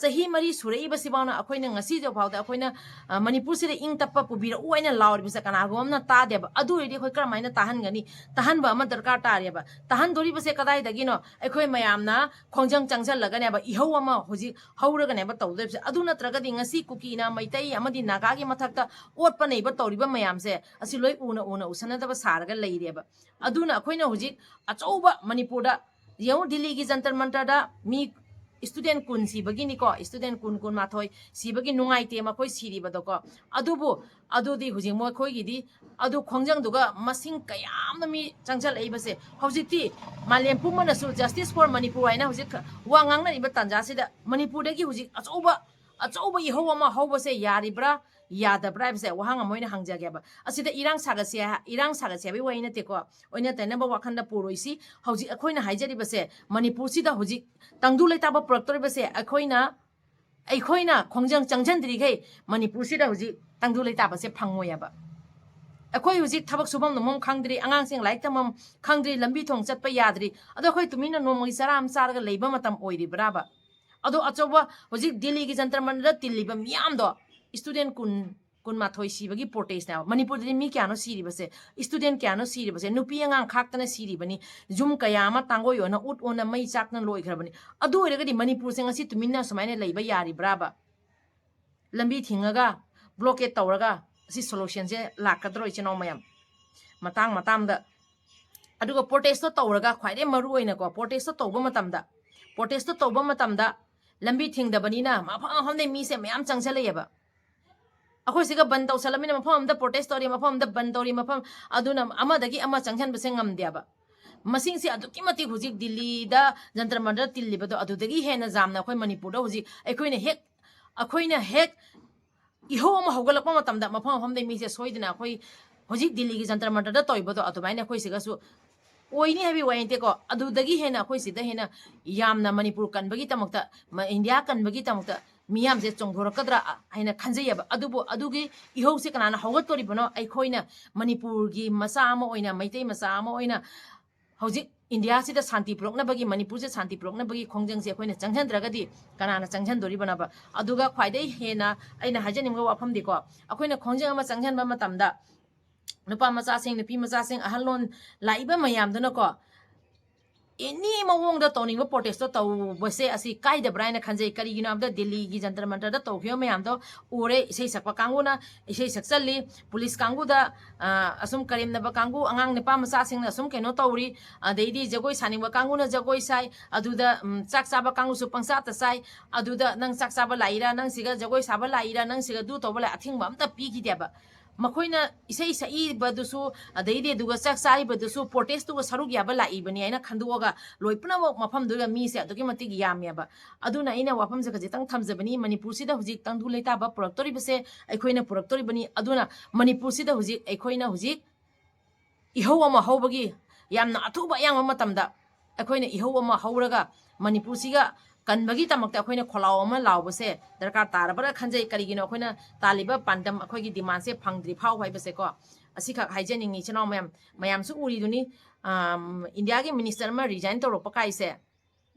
ꯆꯍꯤ ꯃꯔꯤ ꯁꯨꯔꯛꯏꯕꯁꯤꯐꯥꯎꯅ ꯑꯩꯈꯣꯏꯅ ꯉꯁꯤꯁꯨ ꯐꯥꯎꯗ ꯑꯩꯈꯣꯏꯅ, ꯑ, ꯃꯅꯤꯄꯨꯔꯁꯤꯗ ꯏꯪ ꯇꯞꯄ ꯄꯨꯕꯤꯔꯛꯎ ꯍꯥꯏꯅ ꯂꯥꯎꯔꯤꯕꯁꯦ ꯀꯅꯥꯒꯨꯝꯕ ꯑꯃꯅ ꯇꯥꯗꯦꯕ꯫ ꯑꯗꯨ ꯑꯣꯏꯔꯗꯤ ꯑꯩꯈꯣꯏ ꯀꯔꯝꯍꯥꯏꯅ ꯇꯥꯍꯟꯒꯅꯤ? ꯇꯥꯍꯟꯕ ꯑꯃ ꯗꯔꯀꯥꯔ ꯇꯥꯔꯦꯕ꯫ ꯇꯥꯍꯟꯗꯣꯔꯤꯕꯁꯦ ꯀꯗꯥꯏꯗꯒꯤꯅꯣ? ꯑꯩꯈꯣꯏ ꯃꯌꯥꯝꯅ ꯈꯣꯡꯖꯪ ꯆꯪꯁꯜꯂꯒꯅꯦꯕ, ꯏꯍꯧ ꯑꯃ ꯍꯧꯖꯤꯛ ꯍꯧꯔꯒꯅꯦꯕ ꯇꯧꯗꯣꯏꯕꯁꯦ꯫ ꯑꯗꯨ ꯅꯠꯇ꯭ꯔꯒꯗꯤ ꯉꯁꯤ ꯀꯨꯀꯤꯅ, ꯃꯩꯇꯩ ꯑꯃꯗꯤ ꯅꯥꯒꯥꯒꯤ ꯃꯊꯛꯇ ꯑꯣꯠꯄ ꯅꯩꯕ ꯇꯧꯔꯤꯕ ꯃꯌꯥꯝꯁꯦ, ꯑꯁꯤ ꯂꯣꯏ ꯎꯅ ꯎꯅ ꯎꯁꯟꯅꯗꯕ ꯁꯥꯔꯒ ꯂꯩꯔꯦꯕ꯫ ꯑꯗꯨꯅ ꯑꯩꯈꯣꯏꯅ ꯍꯧꯖꯤꯛ ꯑꯆꯧꯕ ꯃꯅꯤꯄꯨꯔꯗ ꯌꯦꯡꯉꯨ, ꯗꯤꯜꯂꯤꯒꯤ ꯖꯟꯇꯔ ꯃꯟꯇꯔꯗ ꯃꯤ student ꯀꯨꯟ ꯁꯤꯕꯒꯤꯅꯤꯀꯣ, student ꯀꯨꯟ, ꯀꯨꯟꯃꯥꯊꯣꯏ ꯁꯤꯕꯒꯤ ꯅꯨꯡꯉꯥꯏꯇꯦ ꯃꯈꯣꯏ ꯁꯤꯔꯤꯕꯗꯣꯀꯣ꯫ ꯑꯗꯨꯕꯨ ꯑꯗꯨꯗꯤ ꯍꯧꯖꯤꯛ ꯃꯈꯣꯏꯒꯤꯗꯤ ꯑꯗꯨ ꯈꯣꯡꯖꯪꯗꯨꯒ ꯃꯁꯤꯡ ꯀꯌꯥ ꯑꯃ ꯃꯤ ꯆꯪꯁꯜꯂꯛꯏꯕꯁꯦ, ꯍꯧꯖꯤꯛꯇꯤ ꯃꯥꯂꯦꯝ ꯄꯨꯝꯕꯅꯁꯨ Justice for Manipur ꯍꯥꯏꯅ ꯍꯧꯖꯤꯛ ꯋꯥ ꯉꯥꯡꯅꯔꯤꯕ ꯇꯥꯟꯖꯥꯁꯤꯗ ꯃꯅꯤꯄꯨꯔꯗꯒꯤ ꯍꯧꯖꯤꯛ ꯑꯆꯧꯕ, ꯑꯆꯧꯕ ꯏꯍꯧ ꯑꯃ ꯍꯧꯕꯁꯦ ꯌꯥꯔꯤꯕ꯭ꯔꯥ, ꯌꯥꯗꯕ꯭ꯔꯥ ꯍꯥꯏꯕꯁꯦ ꯋꯥꯍꯪ ꯑꯃ ꯑꯣꯏꯅ ꯍꯪꯖꯒꯦꯕ꯫ ꯑꯁꯤꯗ ꯏꯔꯥꯡ ꯁꯥꯒꯠꯁꯦ, ꯏꯔꯥꯡ ꯁꯥꯒꯠꯁꯦ ꯍꯥꯏꯕꯒꯤ ꯋꯥꯍꯩ ꯅꯠꯇꯦꯀꯣ, ꯑꯣꯏꯅ ꯇꯩꯅꯕ ꯋꯥꯈꯜꯗ ꯄꯨꯔꯣꯏꯁꯤ꯫ ꯍꯧꯖꯤꯛ ꯑꯩꯈꯣꯏꯅ ꯍꯥꯏꯖꯔꯤꯕꯁꯦ, ꯃꯅꯤꯄꯨꯔꯁꯤꯗ ꯍꯧꯖꯤꯛ ꯇꯪꯗꯨ ꯂꯩꯇꯥꯕ ꯄꯨꯔꯛꯇꯧꯔꯤꯕꯁꯦ ꯑꯩꯈꯣꯏꯅ, ꯑꯩꯈꯣꯏꯅ ꯈꯣꯡꯖꯪ ꯆꯪꯁꯤꯟꯗ꯭ꯔꯤꯈꯩ ꯃꯅꯤꯄꯨꯔꯁꯤꯗ ꯍꯧꯖꯤꯛ ꯇꯪꯗꯨ ꯂꯩꯇꯥꯕꯁꯦ ꯐꯪꯉꯣꯏꯑꯕ꯫ ꯑꯩꯈꯣꯏ ꯍꯧꯖꯤꯛ ꯊꯕꯛ ꯁꯨꯐꯝ ꯅꯣꯝꯐꯝ ꯈꯪꯗ꯭ꯔꯤ, ꯑꯉꯥꯡꯁꯤꯡ ꯂꯥꯏꯔꯤꯛ ꯇꯝꯐꯝ ꯈꯪꯗ꯭ꯔꯤ, ꯂꯝꯕꯤ ꯊꯣꯡ ꯆꯠꯄ ꯌꯥꯗ꯭ꯔꯤ꯫ ꯑꯗꯣ ꯑꯩꯈꯣꯏ ꯇꯨꯃꯤꯟꯅ ꯅꯣꯡꯃꯒꯤ ꯆꯔꯥ ꯑꯃ ꯆꯥꯔꯒ ꯂꯩꯕ ꯃꯇꯝ ꯑꯣꯏꯔꯤꯕ꯭ꯔꯥꯕ? ꯑꯗꯣ ꯑꯆꯧꯕ ꯍꯧꯖꯤꯛ ꯗꯤꯜꯂꯤꯒꯤ ꯖꯟꯇꯔ ꯃꯟꯇꯔꯗ ꯇꯤꯜꯂꯤꯕ ꯃꯤꯌꯥꯝꯗꯣ student ꯀꯨꯟ, ꯀꯨꯟꯃꯥꯊꯣꯏ ꯁꯤꯕꯒꯤ protestꯅꯦꯕ꯫ ꯃꯅꯤꯄꯨꯔꯗꯗꯤ ꯃꯤ ꯀꯌꯥꯅꯣ ꯁꯤꯔꯤꯕꯁꯦ? Student ꯀꯌꯥꯅꯣ ꯁꯤꯔꯤꯕꯁꯦ? ꯅꯨꯄꯤ ꯑꯉꯥꯡ ꯈꯥꯛꯇꯅ ꯁꯤꯔꯤꯕꯅꯤ꯫ ꯌꯨꯝ ꯀꯌꯥ ꯑꯃ ꯇꯥꯡꯒꯣꯏ ꯑꯣꯟꯅ, ꯎꯠ ꯑꯣꯟꯅ, ꯃꯩ ꯆꯥꯛꯇꯅ ꯂꯣꯏꯈ꯭ꯔꯕꯅꯤ꯫ ꯑꯗꯨ ꯑꯣꯏꯔꯒꯗꯤ ꯃꯅꯤꯄꯨꯔꯁꯦ ꯉꯁꯤ ꯇꯨꯃꯤꯟꯅ ꯁꯨꯃꯥꯏꯅ ꯂꯩꯕ ꯌꯥꯔꯤꯕ꯭ꯔꯥꯕ? ꯂꯝꯕꯤ ꯊꯤꯡꯉꯒ, blockade ꯇꯧꯔꯒ ꯑꯁꯤ solutionꯁꯦ ꯂꯥꯛꯀꯗ꯭ꯔꯣ, ꯏꯆꯤꯟ ꯏꯅꯥꯎ ꯃꯌꯥꯝ? ꯃꯇꯥꯡ ꯃꯇꯥꯡꯗ꯫ ꯑꯗꯨꯒ protestꯇꯣ ꯇꯧꯔꯒ, ꯈ꯭ꯋꯥꯏꯗꯒꯤ ꯃꯔꯨ ꯑꯣꯏꯅꯀꯣ, protestꯇꯣ ꯇꯧꯕ ꯃꯇꯝꯗ, protestꯇꯣ ꯇꯧꯕ ꯃꯇꯝꯗ ꯂꯝꯕꯤ ꯊꯤꯡꯗꯕꯅꯤꯅ ꯃꯐꯝ ꯃꯐꯝꯗꯩ ꯃꯤꯁꯦ ꯃꯌꯥꯝ ꯆꯪꯁꯜꯂꯛꯑꯦꯕ꯫ ꯑꯩꯈꯣꯏ ꯁꯤꯒ ꯕꯟ ꯇꯧꯁꯜꯂꯃꯤꯅ ꯃꯐꯝ ꯑꯃꯗ protest ꯇꯧꯔꯤ, ꯃꯐꯝ ꯑꯃꯗ ꯕꯟ ꯇꯧꯔꯤ, ꯃꯐꯝ ꯑꯗꯨꯅ ꯑꯃꯗꯒꯤ ꯑꯃ ꯆꯪꯁꯟꯕꯁꯦ ꯉꯝꯗꯦꯕ꯫ ꯃꯁꯤꯡꯁꯦ ꯑꯗꯨꯛꯀꯤ ꯃꯇꯤꯛ ꯍꯧꯖꯤꯛ ꯗꯤꯜꯂꯤꯗ ꯖꯟꯇꯔ ꯃꯟꯇꯔ ꯇꯤꯜꯂꯤꯕꯗꯣ, ꯑꯗꯨꯗꯒꯤ ꯍꯦꯟꯅ ꯌꯥꯝꯅ ꯑꯩꯈꯣꯏ ꯃꯅꯤꯄꯨꯔꯗ ꯍꯧꯖꯤꯛ ꯑꯩꯈꯣꯏꯅ ꯍꯦꯛ, ꯑꯩꯈꯣꯏꯅ ꯍꯦꯛ ꯏꯍꯧ ꯑꯃ ꯍꯧꯒꯠꯂꯛꯄ ꯃꯇꯝꯗ ꯃꯐꯝ ꯃꯐꯝꯗꯩ ꯃꯤꯁꯦ ꯁꯣꯏꯗꯅ ꯑꯩꯈꯣꯏ ꯍꯧꯖꯤꯛ ꯗꯤꯜꯂꯤꯒꯤ ꯖꯟꯇꯔ ꯃꯟꯇꯔꯗ ꯇꯧꯔꯤꯕꯗꯣ ꯑꯗꯨꯃꯥꯏꯅ ꯑꯩꯈꯣꯏ ꯁꯤꯒꯁꯨ ꯑꯣꯏꯅꯤ ꯍꯥꯏꯕꯒꯤ ꯋꯥ ꯅꯠꯇꯦꯀꯣ꯫ ꯑꯗꯨꯗꯒꯤ ꯍꯦꯟꯅ ꯑꯩꯈꯣꯏ ꯁꯤꯗ ꯍꯦꯟꯅ ꯌꯥꯝꯅ ꯃꯅꯤꯄꯨꯔ ꯀꯟꯕꯒꯤꯗꯃꯛꯇ, ꯃ-, ꯏꯟꯗꯤꯌꯥ ꯀꯟꯕꯒꯤꯗꯃꯛꯇ ꯃꯤꯌꯥꯝꯁꯦ ꯆꯣꯡꯊꯣꯔꯛꯀꯗ꯭ꯔꯥ ꯍꯥꯏꯅ ꯈꯟꯖꯩꯑꯕ꯫ ꯑꯗꯨꯕꯨ ꯑꯗꯨꯒꯤ ꯏꯍꯧꯁꯦ ꯀꯅꯥꯅ ꯍꯧꯒꯠꯇꯣꯔꯤꯕꯅꯣ? ꯑꯩꯈꯣꯏꯅ ꯃꯅꯤꯄꯨꯔꯒꯤ ꯃꯆꯥ ꯑꯃ ꯑꯣꯏꯅ, ꯃꯩꯇꯩ ꯃꯆꯥ ꯑꯃ ꯑꯣꯏꯅ ꯍꯧꯖꯤꯛ ꯏꯟꯗꯤꯌꯥꯁꯤꯗ ꯁꯥꯟꯇꯤ ꯄꯨꯔꯛꯅꯕꯒꯤ, ꯃꯅꯤꯄꯨꯔꯁꯦ ꯁꯥꯟꯇꯤ ꯄꯨꯔꯛꯅꯕꯒꯤ ꯈꯣꯡꯖꯪꯁꯦ ꯑꯩꯈꯣꯏꯅ ꯆꯪꯁꯤꯟꯗ꯭ꯔꯒꯗꯤ ꯀꯅꯥꯅ ꯆꯪꯁꯤꯟꯗꯣꯔꯤꯕꯅꯣꯕ? ꯑꯗꯨꯒ ꯈ꯭ꯋꯥꯏꯗꯒꯤ ꯍꯦꯟꯅ ꯑꯩꯅ ꯍꯥꯏꯖꯅꯤꯡꯕ ꯋꯥꯐꯝꯗꯤꯀꯣ, ꯑꯩꯈꯣꯏꯅ ꯈꯣꯡꯖꯪ ꯑꯃ ꯆꯪꯁꯤꯟꯕ ꯃꯇꯝꯗ ꯅꯨꯄꯥ ꯃꯆꯥꯁꯤꯡ, ꯅꯨꯄꯤ ꯃꯆꯥꯁꯤꯡ, ꯑꯍꯜꯂꯣꯟ ꯂꯥꯛꯏꯕ ꯃꯌꯥꯝꯗꯨꯅꯀꯣ, ꯑꯦꯅꯤ ꯃꯑꯣꯡꯗ ꯇꯧꯅꯤꯡꯕ protestꯇꯣ ꯇꯧꯕꯁꯦ ꯑꯁꯤ ꯀꯥꯏꯗꯕ꯭ꯔꯥ ꯍꯥꯏꯅ ꯈꯟꯖꯩ꯫ ꯀꯔꯤꯒꯤꯅꯣ ꯍꯥꯏꯕꯗ ꯗꯤꯜꯂꯤꯒꯤ ꯖꯟꯇꯔ ꯃꯟꯇꯔꯗ ꯇꯧꯈꯤꯕ ꯃꯌꯥꯝꯗꯣ ꯎꯔꯦ꯫ ꯏꯁꯩ ꯁꯛꯄ ꯀꯥꯡꯕꯨꯅ ꯏꯁꯩ ꯁꯛꯆꯜꯂꯤ, ꯄꯨꯂꯤꯁ ꯀꯥꯡꯕꯨꯗ, ꯑ, ꯑꯁꯨꯝ ꯀꯔꯦꯝꯅꯕ ꯀꯥꯡꯕꯨ, ꯑꯉꯥꯡ ꯅꯨꯄꯥ ꯃꯆꯥꯁꯤꯡꯅ ꯑꯁꯨꯝ ꯀꯩꯅꯣ ꯇꯧꯔꯤ, ꯑꯗꯩꯗꯤ ꯖꯒꯣꯏ ꯁꯥꯅꯤꯡꯕ ꯀꯥꯡꯕꯨꯅ ꯖꯒꯣꯏ ꯁꯥꯏ, ꯑꯗꯨꯗ, ꯎꯝ, ꯆꯥꯛ ꯆꯥꯕ ꯀꯥꯡꯕꯨꯁꯨ ꯄꯪꯆꯥꯇ ꯆꯥꯏ, ꯑꯗꯨꯗ ꯅꯪ ꯆꯥꯛ ꯆꯥꯕ ꯂꯥꯛꯏꯔꯥ, ꯅꯪ ꯁꯤꯒ ꯖꯒꯣꯏ ꯁꯥꯕ ꯂꯥꯛꯏꯔꯥ, ꯅꯪ ꯁꯤꯒ ꯑꯗꯨ ꯇꯧꯕ ꯂꯥꯛꯏ, ꯑꯊꯤꯡꯕ ꯑꯝꯇ ꯄꯤꯈꯤꯗꯦꯕ꯫ ꯃꯈꯣꯏꯅ ꯏꯁꯩ ꯁꯛꯏꯕꯗꯨꯁꯨ, ꯑꯗꯩꯗꯤ ꯑꯗꯨꯒ ꯆꯥꯛ ꯆꯥꯔꯤꯕꯗꯨꯁꯨ protestꯇꯨꯒ ꯁꯔꯨꯛ ꯌꯥꯕ ꯂꯥꯛꯏꯕꯅꯤ ꯍꯥꯏꯅ ꯈꯟꯗꯣꯛꯑꯒ ꯂꯣꯏ ꯄꯨꯝꯅꯃꯛ ꯃꯐꯝꯗꯨꯗ ꯃꯤꯁꯦ ꯑꯗꯨꯛꯀꯤ ꯃꯇꯤꯛ ꯌꯥꯝꯃꯦꯕ꯫ ꯑꯗꯨꯅ ꯑꯩꯅ ꯋꯥꯐꯝꯁꯦ ꯈꯖꯤꯛꯇꯪ ꯊꯝꯖꯕꯅꯤ꯫ ꯃꯅꯤꯄꯨꯔꯁꯤꯗ ꯍꯧꯖꯤꯛ ꯇꯪꯗꯨ ꯂꯩꯇꯥꯕ ꯄꯨꯔꯛꯇꯣꯔꯤꯕꯁꯦ ꯑꯩꯈꯣꯏꯅ ꯄꯨꯔꯛꯇꯣꯔꯤꯕꯅꯤ꯫ ꯑꯗꯨꯅ ꯃꯅꯤꯄꯨꯔꯁꯤꯗ ꯍꯧꯖꯤꯛ ꯑꯩꯈꯣꯏꯅ ꯍꯧꯖꯤꯛ ꯏꯍꯧ ꯑꯃ ꯍꯧꯕꯒꯤ ꯌꯥꯝꯅ ꯑꯊꯨꯕ ꯑꯌꯥꯝꯕ ꯃꯇꯝꯗ ꯑꯩꯈꯣꯏꯅ ꯏꯍꯧ ꯑꯃ ꯍꯧꯔꯒ ꯃꯅꯤꯄꯨꯔꯁꯤꯒ ꯀꯟꯕꯒꯤꯗꯃꯛꯇ ꯑꯩꯈꯣꯏꯅ ꯈꯣꯜꯂꯥꯎ ꯑꯃ ꯂꯥꯎꯕꯁꯦ ꯗꯔꯀꯥꯔ ꯇꯥꯔꯕ꯭ꯔꯥ ꯈꯟꯖꯩ꯫ ꯀꯔꯤꯒꯤꯅꯣ? ꯑꯩꯈꯣꯏꯅ ꯇꯥꯜꯂꯤꯕ ꯄꯥꯟꯗꯝ, ꯑꯩꯈꯣꯏꯒꯤ demandꯁꯦ ꯐꯪꯗ꯭ꯔꯤ ꯐꯥꯎ ꯍꯥꯏꯕꯁꯦꯀꯣ, ꯑꯁꯤꯈꯛ ꯍꯥꯏꯖꯅꯤꯡꯉꯤ꯫ ꯏꯆꯤꯟ ꯏꯅꯥꯎ ꯃꯌꯥꯝ, ꯃꯌꯥꯝꯁꯨ ꯎꯔꯤꯗꯨꯅꯤ, ꯑꯝ, ꯏꯟꯗꯤꯌꯥꯒꯤ minister ꯑꯃ resign ꯇꯧꯔꯛꯄ ꯀꯥꯏꯁꯦ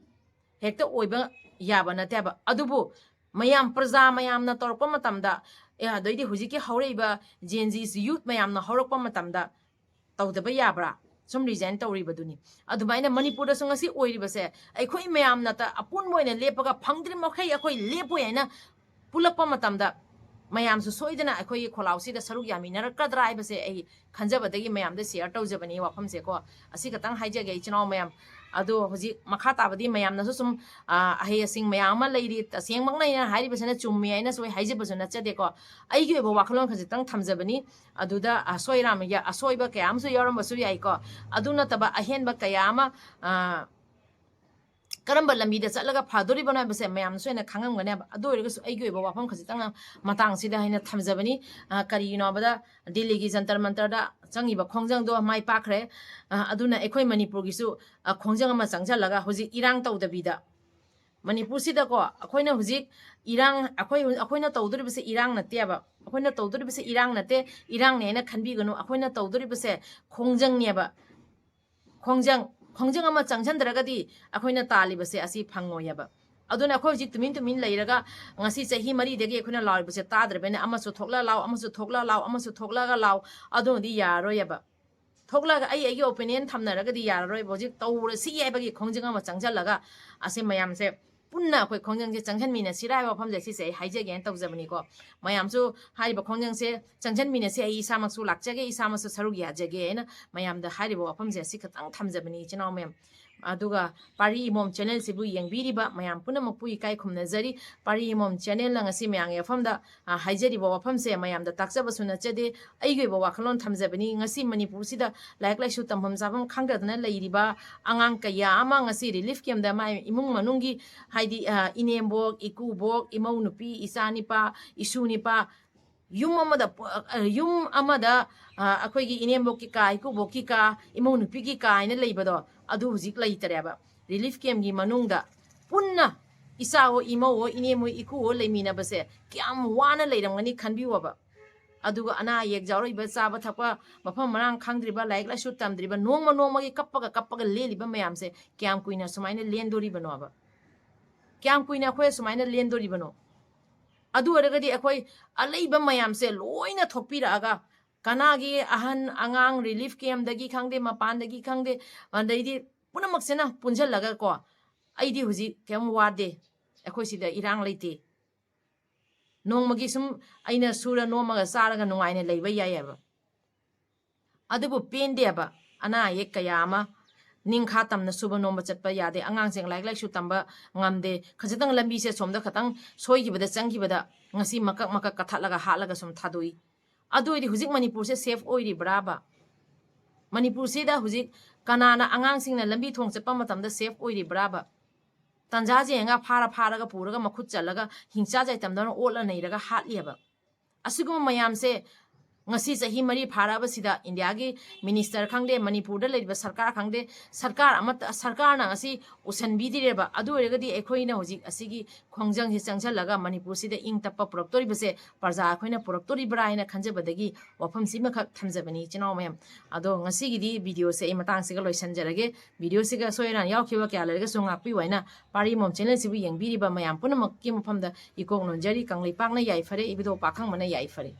ꯍꯦꯛꯇ ꯑꯣꯏꯕ ꯌꯥꯕ ꯅꯠꯇꯦꯕ꯫ ꯑꯗꯨꯕꯨ ꯃꯌꯥꯝ, ꯄ꯭ꯔꯖꯥ ꯃꯌꯥꯝꯅ ꯇꯧꯔꯛꯄ ꯃꯇꯝꯗ, ꯑꯦ, ꯑꯗꯩꯗꯤ ꯍꯧꯖꯤꯛꯀꯤ ꯍꯧꯔꯛꯏꯕ Gen Z youth ꯃꯌꯥꯝꯅ ꯍꯧꯔꯛꯄ ꯃꯇꯝꯗ ꯇꯧꯗꯕ ꯌꯥꯕ꯭ꯔꯥ? ꯁꯨꯝ resign ꯇꯧꯔꯤꯕꯗꯨꯅꯤ꯫ ꯑꯗꯨꯃꯥꯏꯅ ꯃꯅꯤꯄꯨꯔꯗꯁꯨ ꯉꯁꯤ ꯑꯣꯏꯔꯤꯕꯁꯦ, ꯑꯩꯈꯣꯏ ꯃꯌꯥꯝꯅ ꯇ-, ꯑꯄꯨꯟꯕ ꯑꯣꯏꯅ ꯂꯦꯞꯄꯒ ꯐꯪꯗ꯭ꯔꯤ ꯃꯈꯩ ꯑꯩꯈꯣꯏ ꯂꯦꯞꯄꯣꯏ ꯍꯥꯏꯅ ꯄꯨꯜꯂꯛꯄ ꯃꯇꯝꯗ ꯃꯌꯥꯝꯁꯨ ꯁꯣꯏꯗꯅ ꯑꯩꯈꯣꯏꯒꯤ ꯈꯣꯜꯂꯥꯎꯁꯤꯗ ꯁꯔꯨꯛ ꯌꯥꯃꯤꯟꯅꯔꯛꯀꯗ꯭ꯔꯥ ꯍꯥꯏꯕꯁꯦ ꯑꯩ ꯈꯟꯖꯕꯗꯒꯤ ꯃꯌꯥꯝꯗ share ꯇꯧꯖꯕꯅꯤ ꯋꯥꯐꯝꯁꯦꯀꯣ꯫ ꯑꯁꯤ ꯈꯛꯇꯪ ꯍꯥꯏꯖꯒꯦ ꯏꯆꯤꯟ ꯏꯅꯥꯎ ꯃꯌꯥꯝ꯫ ꯑꯗꯣ ꯍꯧꯖꯤꯛ ꯃꯈꯥ ꯇꯥꯕꯗꯤ ꯃꯌꯥꯝꯅꯁꯨ ꯁꯨꯝ, ꯑ, ꯑꯍꯩ ꯑꯁꯤꯡ ꯃꯌꯥꯝ ꯑꯃ ꯂꯩꯔꯤ, ꯇꯁꯦꯡꯃꯛꯅ ꯑꯩꯅ ꯍꯥꯏꯔꯤꯕꯁꯤꯅ ꯆꯨꯝꯃꯤ ꯍꯥꯏꯅꯁꯨ ꯑꯩ ꯍꯥꯏꯖꯕꯁꯨ ꯅꯠꯆꯗꯦꯀꯣ꯫ ꯑꯩꯒꯤ ꯑꯣꯏꯕ ꯋꯥꯈꯜꯂꯣꯟ ꯈꯖꯤꯛꯇꯪ ꯊꯝꯖꯕꯅꯤ꯫ ꯑꯗꯨꯗ ꯑꯁꯣꯏ ꯑꯔꯥꯟ ꯌꯥ-, ꯑꯁꯣꯏꯕ ꯀꯌꯥ ꯑꯃꯁꯨ ꯌꯥꯎꯔꯝꯕꯁꯨ ꯌꯥꯏꯀꯣ꯫ ꯑꯗꯨ ꯅꯠꯇꯕ ꯑꯍꯦꯟꯕ ꯀꯌꯥ ꯑꯃ, ꯑ, ꯀꯔꯝꯕ ꯂꯝꯕꯤꯗ ꯆꯠꯂꯒ ꯐꯗꯣꯔꯤꯕꯅꯣ ꯍꯥꯏꯕꯁꯦ ꯃꯌꯥꯝꯅꯁꯨ ꯍꯦꯟꯅ ꯈꯪꯉꯝꯒꯅꯦꯕ꯫ ꯑꯗꯨ ꯑꯣꯏꯔꯒꯁꯨ ꯑꯩꯒꯤ ꯑꯣꯏꯕ ꯋꯥꯐꯝ ꯈꯖꯤꯛꯇꯪ ꯃꯇꯥꯡꯁꯤꯗ ꯍꯥꯏꯅ ꯊꯝꯖꯕꯅꯤ꯫ ꯑ, ꯀꯔꯤꯒꯤꯅꯣ ꯍꯥꯏꯕꯗ ꯗꯤꯜꯂꯤꯒꯤ ꯖꯟꯇꯔ ꯃꯟꯇꯔꯗ ꯆꯪꯉꯤꯕ ꯈꯣꯡꯖꯪꯗꯣ ꯃꯥꯏ ꯄꯥꯛꯈ꯭ꯔꯦ꯫ ꯑ, ꯑꯗꯨꯅ ꯑꯩꯈꯣꯏ ꯃꯅꯤꯄꯨꯔꯒꯤꯁꯨ, ꯑ, ꯈꯣꯡꯖꯪ ꯑꯃ ꯆꯪꯁꯤꯜꯂꯒ ꯍꯧꯖꯤꯛ ꯏꯔꯥꯡ ꯇꯧꯗꯕꯤꯗ ꯃꯅꯤꯄꯨꯔꯁꯤꯗꯀꯣ ꯑꯩꯈꯣꯏꯅ ꯍꯧꯖꯤꯛ ꯏꯔꯥꯡ, ꯑꯩꯈꯣꯏ, ꯑꯩꯈꯣꯏꯅ ꯇꯧꯗꯣꯔꯤꯕꯁꯦ ꯏꯔꯥꯡ ꯅꯠꯇꯦꯕ꯫ ꯑꯩꯈꯣꯏꯅ ꯇꯧꯗꯣꯔꯤꯕꯁꯦ ꯏꯔꯥꯡ ꯅꯠꯇꯦ, ꯏꯔꯥꯡꯅꯦ ꯍꯥꯏꯅ ꯈꯟꯕꯤꯒꯅꯨ꯫ ꯑꯩꯈꯣꯏꯅ ꯇꯧꯗꯣꯔꯤꯕꯁꯦ ꯈꯣꯡꯖꯪꯅꯦꯕ꯫ ꯈꯣꯡꯖꯪ, ꯈꯣꯡꯖꯪ ꯑꯃ ꯆꯪꯁꯤꯟꯗ꯭ꯔꯒꯗꯤ ꯑꯩꯈꯣꯏꯅ ꯇꯥꯜꯂꯤꯕꯁꯦ ꯑꯁꯤ ꯐꯪꯉꯣꯏꯑꯕ꯫ ꯑꯗꯨꯅ ꯑꯩꯈꯣꯏ ꯍꯧꯖꯤꯛ ꯇꯨꯃꯤꯟ ꯇꯨꯃꯤꯟ ꯂꯩꯔꯒ ꯉꯁꯤ ꯆꯍꯤ ꯃꯔꯤꯗꯒꯤ ꯑꯩꯈꯣꯏꯅ ꯂꯥꯎꯔꯤꯕꯁꯦ ꯇꯥꯗ꯭ꯔꯕꯅꯤꯅ ꯑꯃꯁꯨ ꯊꯣꯛꯂ ꯂꯥꯎ, ꯑꯃꯁꯨ ꯊꯣꯛꯂ ꯂꯥꯎ, ꯑꯃꯁꯨ ꯊꯣꯛꯂꯒ ꯂꯥꯎ, ꯑꯗꯨꯅꯗꯤ ꯌꯥꯔꯔꯣꯏꯑꯕ꯫ ꯊꯣꯛꯂꯒ ꯑꯩ ꯑꯩꯒꯤ opinion ꯊꯝꯅꯔꯒꯗꯤ ꯌꯥꯔꯔꯣꯏꯕ꯫ ꯍꯧꯖꯤꯛ ꯇꯧꯔꯁꯤ ꯍꯥꯏꯕꯒꯤ ꯈꯣꯡꯖꯪ ꯑꯃ ꯆꯪꯁꯤꯜꯂꯒ ꯑꯁꯤ ꯃꯌꯥꯝꯁꯦ ꯄꯨꯟꯅ ꯑꯩꯈꯣꯏ ꯈꯣꯡꯖꯪꯁꯦ ꯆꯪꯁꯤꯟꯃꯤꯟꯅꯁꯤꯔꯥ ꯍꯥꯏꯕ ꯋꯥꯐꯝꯁꯦ ꯁꯤꯁꯦ ꯑꯩ ꯍꯥꯏꯖꯒꯦꯅ ꯇꯧꯖꯕꯅꯤꯀꯣ꯫ ꯃꯌꯥꯝꯁꯨ ꯍꯥꯏꯔꯤꯕ ꯈꯣꯡꯖꯪꯁꯦ ꯆꯪꯁꯤꯟꯃꯤꯟꯅꯁꯤ, ꯑꯩ ꯏꯁꯥꯃꯛꯁꯨ ꯂꯥꯛꯆꯒꯦ, ꯏꯁꯥꯃꯛꯁꯨ ꯁꯔꯨꯛ ꯌꯥꯖꯒꯦ ꯍꯥꯏꯅ ꯃꯌꯥꯝꯗ ꯍꯥꯏꯔꯤꯕ ꯋꯥꯐꯝꯁꯦ ꯑꯁꯤ ꯈꯛꯇꯪ ꯊꯝꯖꯕꯅꯤ ꯏꯆꯤꯟ ꯏꯅꯥꯎ ꯃꯌꯥꯝ꯫ ꯑꯗꯨꯒ ꯄꯥꯔꯤ ꯏꯃꯣꯝ channel ꯁꯤꯕꯨ ꯌꯦꯡꯕꯤꯔꯤꯕ ꯃꯌꯥꯝ ꯄꯨꯝꯅꯃꯛꯄꯨ ꯏꯀꯥꯏ ꯈꯨꯝꯅꯖꯔꯤ꯫ ꯄꯥꯔꯤ ꯏꯃꯣꯝ channel ꯅ ꯉꯁꯤ ꯃꯌꯥꯝꯒꯤ ꯃꯐꯝꯗ, ꯑ, ꯍꯥꯏꯖꯔꯤꯕ ꯋꯥꯐꯝꯁꯦ ꯃꯌꯥꯝꯗ ꯇꯥꯛꯆꯕꯁꯨ ꯅꯠꯆꯗꯦ꯫ ꯑꯩꯒꯤ ꯑꯣꯏꯕ ꯋꯥꯈꯜꯂꯣꯟ ꯊꯝꯖꯕꯅꯤ꯫ ꯉꯁꯤ ꯃꯅꯤꯄꯨꯔꯁꯤꯗ ꯂꯥꯏꯔꯤꯛ ꯂꯥꯏꯁꯨ ꯇꯝꯐꯝ ꯆꯥꯐꯝ ꯈꯪꯗꯗꯅ ꯂꯩꯔꯤꯕ ꯑꯉꯥꯡ ꯀꯌꯥ ꯑꯃ ꯉꯁꯤ relief camp ꯗ ꯃꯥꯏ ꯏꯃꯨꯡ ꯃꯅꯨꯡꯒꯤ, ꯍꯥꯏꯗꯤ, ꯑ, ꯏꯅꯦꯝꯕꯣꯛ, ꯏꯀꯨꯕꯣꯛ, ꯏꯃꯧ ꯅꯨꯄꯤ, ꯏꯆꯥ ꯅꯤꯄꯥ, ꯏꯁꯨ ꯅꯤꯄꯥ, ꯌꯨꯝ ꯑꯃꯗ ꯄꯣ-, ꯑ, ꯌꯨꯝ ꯑꯃꯗ, ꯑ, ꯑꯩꯈꯣꯏꯒꯤ ꯏꯅꯦꯝꯕꯣꯛꯀꯤ ꯀꯥ, ꯏꯀꯨꯕꯣꯛꯀꯤ ꯀꯥ, ꯏꯃꯧ ꯅꯨꯄꯤꯒꯤ ꯀꯥ ꯍꯥꯏꯅ ꯂꯩꯕꯗꯣ, ꯑꯗꯨ ꯍꯧꯖꯤꯛ ꯂꯩꯇꯔꯦꯕ꯫ Relief camp ꯀꯤ ꯃꯅꯨꯡꯗ ꯄꯨꯟꯅ ꯏꯆꯥ ꯍꯣ, ꯏꯃꯧ ꯍꯣ, ꯏꯅꯦꯝ ꯍꯣ, ꯏꯀꯨ ꯍꯣ ꯂꯩꯃꯤꯟꯅꯕꯁꯦ ꯀꯌꯥꯝ ꯋꯥꯅ ꯂꯩꯔꯝꯒꯅꯤ ꯈꯟꯕꯤꯌꯣꯕ꯫ ꯑꯗꯨꯒ ꯑꯅꯥ ꯑꯌꯦꯛ ꯌꯥꯎꯔꯛꯏꯕ, ꯆꯥꯕ ꯊꯛꯄ ꯃꯐꯝ ꯃꯔꯥꯡ ꯈꯪꯗ꯭ꯔꯤꯕ, ꯂꯥꯏꯔꯤꯛ ꯂꯥꯏꯁꯨ ꯇꯝꯗ꯭ꯔꯤꯕ, ꯅꯣꯡꯃ ꯅꯣꯡꯃꯒꯤ ꯀꯞꯄꯒ ꯀꯞꯄꯒ ꯂꯦꯜꯂꯤꯕ ꯃꯌꯥꯝꯁꯦ ꯀꯌꯥꯝ ꯀꯨꯏꯅ ꯁꯨꯃꯥꯏꯅ ꯂꯦꯟꯗꯣꯔꯤꯕꯅꯣꯕ? ꯀꯌꯥꯝ ꯀꯨꯏꯅ ꯑꯩꯈꯣꯏ ꯑꯁꯨꯃꯥꯏꯅ ꯂꯦꯟꯗꯣꯔꯤꯕꯅꯣ? ꯑꯗꯨ ꯑꯣꯏꯔꯒꯗꯤ ꯑꯩꯈꯣꯏ ꯑꯂꯩꯕ ꯃꯌꯥꯝꯁꯦ ꯂꯣꯏꯅ ꯊꯣꯛꯄꯤꯔꯛꯑꯒ, ꯀꯅꯥꯒꯤ ꯑꯍꯟ ꯑꯉꯥꯡ relief camp ꯗꯒꯤ ꯈꯪꯗꯦ, ꯃꯄꯥꯟꯗꯒꯤ ꯈꯪꯗꯦ, ꯑꯗꯩꯗꯤ ꯄꯨꯝꯅꯃꯛꯁꯤꯅ ꯄꯨꯟꯁꯤꯜꯂꯒ ꯀꯣ, ꯑꯩꯗꯤ ꯍꯧꯖꯤꯛ ꯀꯩꯝ ꯋꯥꯗꯦ, ꯑꯩꯈꯣꯏ ꯁꯤꯗ ꯏꯔꯥꯡ ꯂꯩꯇꯦ, ꯅꯣꯡꯃꯒꯤ ꯁꯨꯝ ꯑꯩꯅ ꯁꯨꯔ ꯅꯣꯝꯃꯒ ꯆꯥꯔꯒ ꯅꯨꯡꯉꯥꯏꯅ ꯂꯩꯕ ꯌꯥꯏꯑꯕ꯫ ꯑꯗꯨꯕꯨ ꯄꯦꯟꯗꯦꯕ, ꯑꯅꯥ ꯑꯌꯦꯛ ꯀꯌꯥ ꯑꯃ, ꯅꯤꯡꯈꯥ ꯇꯝꯅ ꯁꯨꯕ ꯅꯣꯝꯕ ꯆꯠꯄ ꯌꯥꯗꯦ, ꯑꯉꯥꯡꯁꯤꯡ ꯂꯥꯏꯔꯤꯛ ꯂꯥꯏꯁꯨ ꯇꯝꯕ ꯉꯝꯗꯦ, ꯈꯖꯤꯛꯇꯪ ꯂꯝꯕꯤꯁꯦ ꯁꯣꯝꯗ ꯈꯇꯪ ꯁꯣꯏꯈꯤꯕꯗ ꯆꯪꯈꯤꯕꯗ ꯉꯁꯤ ꯃꯀꯛ ꯃꯀꯛ ꯀꯛꯊꯠꯂꯒ ꯍꯥꯠꯂꯒ ꯁꯨꯝ ꯊꯥꯗꯣꯛꯏ꯫ ꯑꯗꯨ ꯑꯣꯏꯗꯤ ꯍꯧꯖꯤꯛ ꯃꯅꯤꯄꯨꯔꯁꯦ safe ꯑꯣꯏꯔꯤꯕ꯭ꯔꯥꯕ? ꯃꯅꯤꯄꯨꯔꯁꯤꯗ ꯍꯧꯖꯤꯛ ꯀꯅꯥꯅ ꯑꯉꯥꯡꯁꯤꯡꯅ ꯂꯝꯕꯤ ꯊꯣꯡ ꯆꯠꯄ ꯃꯇꯝꯗ safe ꯑꯣꯏꯔꯤꯕ꯭ꯔꯥꯕ? ꯇꯟꯖꯥ ꯌꯦꯡꯉꯒ ꯐꯥꯔ ꯐꯥꯔꯒ ꯄꯨꯔꯒ ꯃꯈꯨꯠ ꯆꯜꯂꯒ ꯍꯤꯡꯆꯥ ꯆꯥꯏꯇꯝꯗꯧꯅ ꯑꯣꯠꯂ ꯅꯩꯔꯒ ꯍꯥꯠꯂꯤꯑꯕ꯫ ꯑꯁꯤꯒꯨꯝꯕ ꯃꯌꯥꯝꯁꯦ ꯉꯁꯤ ꯆꯍꯤ ꯃꯔꯤ ꯐꯥꯔꯛꯑꯕꯁꯤꯗ ꯏꯟꯗꯤꯌꯥꯒꯤ minister ꯈꯪꯗꯦ, ꯃꯅꯤꯄꯨꯔꯗ ꯂꯩꯔꯤꯕ ꯁꯔꯀꯥꯔ ꯈꯪꯗꯦ, ꯁꯔꯀꯥꯔ ꯑꯃꯠꯇ, ꯁꯔꯀꯥꯔꯅ ꯉꯁꯤ ꯎꯁꯟꯕꯤꯗ꯭ꯔꯦꯕ꯫ ꯑꯗꯨ ꯑꯣꯏꯔꯒꯗꯤ ꯑꯩꯈꯣꯏꯅ ꯍꯧꯖꯤꯛ ꯑꯁꯤꯒꯤ ꯈꯣꯡꯖꯪꯁꯤ ꯆꯪꯁꯤꯜꯂꯒ ꯃꯅꯤꯄꯨꯔꯁꯤꯗ ꯏꯪ ꯇꯞꯄ ꯄꯨꯔꯛꯇꯣꯔꯤꯕꯁꯦ ꯄ꯭ꯔꯖꯥ ꯑꯩꯈꯣꯏꯅ ꯄꯨꯔꯛꯇꯣꯔꯤꯕ꯭ꯔꯥ ꯍꯥꯏꯅ ꯈꯟꯖꯕꯗꯒꯤ ꯋꯥꯐꯝꯁꯤꯃꯈꯛ ꯊꯝꯖꯕꯅꯤ, ꯏꯆꯤꯟ ꯏꯅꯥꯎ ꯃꯌꯥꯝ꯫ ꯑꯗꯣ ꯉꯁꯤꯒꯤꯗꯤ videoꯁꯦ ꯑꯩ ꯃꯇꯥꯡꯁꯤꯒ ꯂꯣꯏꯁꯤꯟꯖꯔꯒꯦ꯫ Videoꯁꯤꯒ ꯑꯁꯣꯏ ꯑꯔꯥꯟ ꯌꯥꯎꯈꯤꯕ ꯀꯌꯥ ꯂꯩꯔꯒꯁꯨ ꯉꯥꯛꯄꯤꯌꯨ ꯍꯥꯏꯅ ꯄꯥꯔꯤ ꯃꯣꯝ channelꯁꯤꯕꯨ ꯌꯦꯡꯕꯤꯔꯤꯕ ꯃꯌꯥꯝ ꯄꯨꯝꯅꯃꯛꯀꯤ ꯃꯐꯝꯗ ꯏꯀꯣꯛ ꯅꯣꯟꯖꯔꯤ꯫ ꯀꯪꯂꯩꯄꯥꯛꯅ ꯌꯥꯏꯐꯔꯦ, ꯏꯕꯨꯙꯧ ꯄꯥꯈꯪꯕꯅ ꯌꯥꯏꯐꯔꯦ꯫